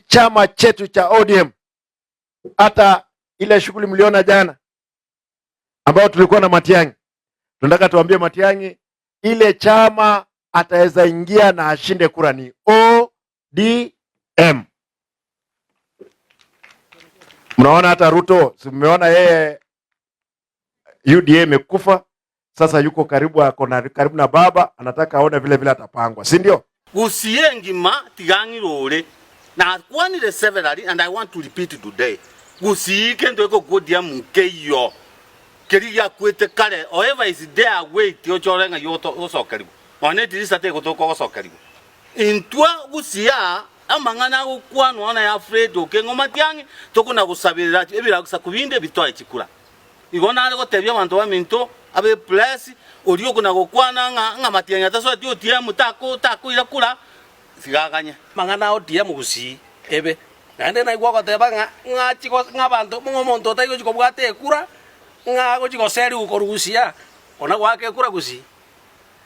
Chama chetu cha ODM, hata ile shughuli mliona jana ambayo tulikuwa na Matiang'i, tunataka tuambie Matiang'i ile chama ataweza ingia na ashinde kura ni ODM. Mnaona hata Ruto, si mmeona yeye UDA imekufa sasa, yuko karibu, ako na karibu na baba, anataka aone vile vile atapangwa, si ndio? Gusii engima tiga ng'irore, Nakwanire severally and I want to repeat today, gusii kento egokwodia nkeiyo keria giakwete kare, however is there wait ochore ng'ai ogosokerigwa, nonya ne edirisa tegotoka ogosokerigwa. Intwe gusii aa amang'ana agokwanwa ona ya Fred Okengo Matiang'i tokona gosaberera ebiragusaku binde bitoe chikura. Igo nare gotebia abanto baminto abe press oria okona gokwana ng'a ng'a Matiang'i atasoeti ODM tako takoira kura Tigaganye. Amang'ana ao tiya mogusii ebe. Naende naigwa ogoteba ng'a ng'achi ng'a abanto ng'a omonto otari gochia kobwata ekura, ng'a agochia goserigwa korwa gusii aa, ona goaka ekura gusii.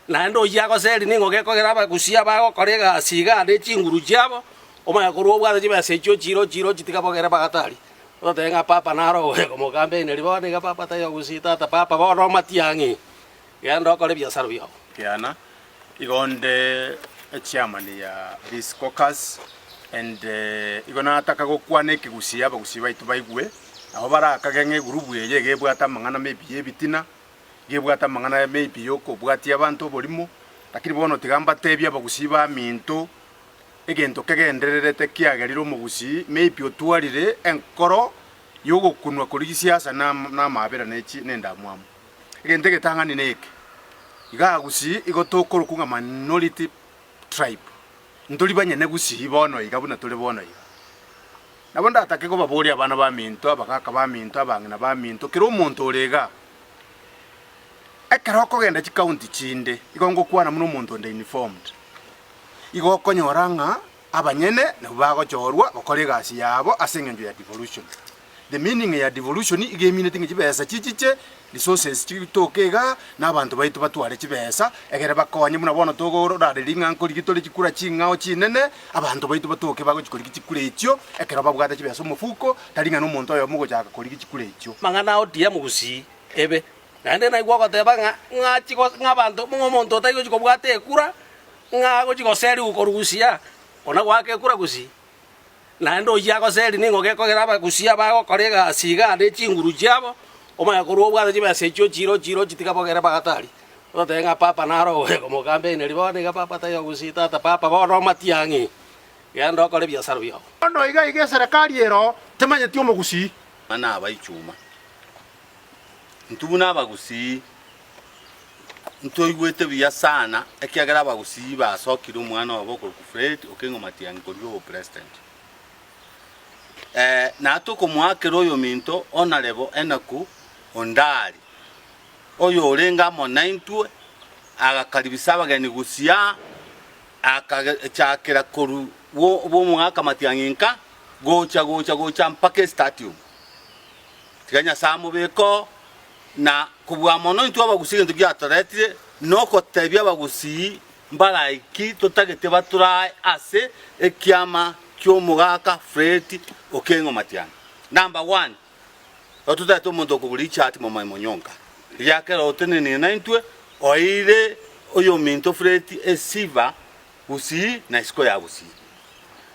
Naende oyio agoseria ning'o gekogera abagusii abagokora egasi igaa ne chinguru chiabo, omanye korwa obwate chibesa echio chire ochire ochitiga bogere bagatari. Ototebe ng'a papa naro ogoika omokampeneri bono iga papa taiyo gusii tata papa bono omatiang'i, genda okore ebiasara biago. Kiana, Igo onde echairman ya this caucus and igo nataka gokwana ekegusii abagusii baito baigwe, nabo barakage ng'a egurubu eye iga ebwate amang'ana maybe ya ebitina, iga ebwate amang'ana maybe ya okobwatia abanto oborimo, lakini bono tiga mbatebie abagusii baminto, egento kegendererete kiagerire omogusii maybe otwarire enkoro ya ogokunwa korigia siasa na na amabera ne chi na endamwamu. Egento egetang'ani neke, igaa Gusii igo tokorokwa ng'a minority tribe, ntori banyene Gusii bono iga buna tore bono iga. Nabo ndatake kobaboria abana baminto, abagaka baminto, abang'ina baminto, kera omonto ore igaa, ekero okogenda chicounty chinde, igo ngokwana buna omonto onde informed, igo okonyora ng'a abanyene nabwo bagochorwa gokora egasi yabo ase eng'encho ya devolution. The meaning ya devolution iga emineti ng'a chibesa chichiche, resources chitoke igaa, na abanto baito batware chibesa, egere bakonye buna bono togorareri ng'a nkorigia tore chikura ching'ao chinene, abanto baito batoke bagochi korigia chikura echio, ekero babwate chibesa omofuko, tari ng'a na omonto oyomo ogochaka korigia chikura echio. Amang'ana ao tiya mogusii ebe. Naende naigwa ogoteba ng'a ng'achi ng'a abanto ng'a omonto otari gochi kobwata ekura, ng'a agochi goserigwa korwa gusii aa, ona goaka ekura gusii. Naende oyio agoseria ning'o gekogera abagusia bagokora egasi igaa ne chinguru chiabo, omanye korwa obwate chibesa echio ochire ochire ochitiga bogere bagatari. Ototebe ng'a papa naro ogoika omokampeneri bono iga papa taiyo gusii tata papa bono omatiang'i genda okore ebiasara biago. Bono iga iga eserekari ero temanyeti omogusii. Bana aba ichuma, intwe buna abagusii ntoigwete buya sana ekiagera abagusii basokire omwana obo okorokwa Fred Okengo Matiang'i korwa obopresident. Eh, na tokomoakera oyominto Honourable Enock Ondari, oyo orenge amo naintwe, agakaribisa abageni gusii aa, akachakera korwa bw'omogaka Matiang'i nka, gocha gocha gocha mpaka estadium. Tiga Nyasae amobeke oo, Na kobua mono intwe abagusii egento giatoretire nogotebia abagusii mbaraiki totagete batorae ase ekiama ki'omogaka Fred Okengo Matiang'i. Number one, totagete omonto okogura Richard Momoe Monyonka. Riakera otenenire naintwe oeire oyominto Fred esifa Gusii na isiko ya Gusii.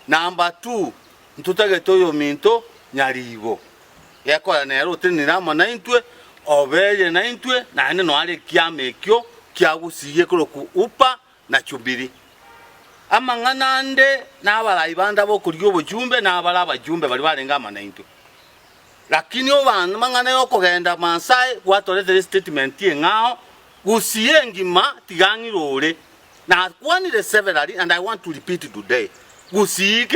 Number two, ntotagete oyominto Nyaribo. Gekora nere otenenire amo naintwe, obeire naintwe, naende noare ekiama ekio kia Gusii gekorokwa Upa na Jubili. Amang'ana ande nabarai bande ab'okorigia obochumbe, nabare abachumbe baria barenge amo naintwe. Lakini amang'ana y'okogenda Maasai gwatoretire estatement eng'ao, Gusii engima tiga ng'irore. Nakwanire severally and I want to repeat today, Gusii.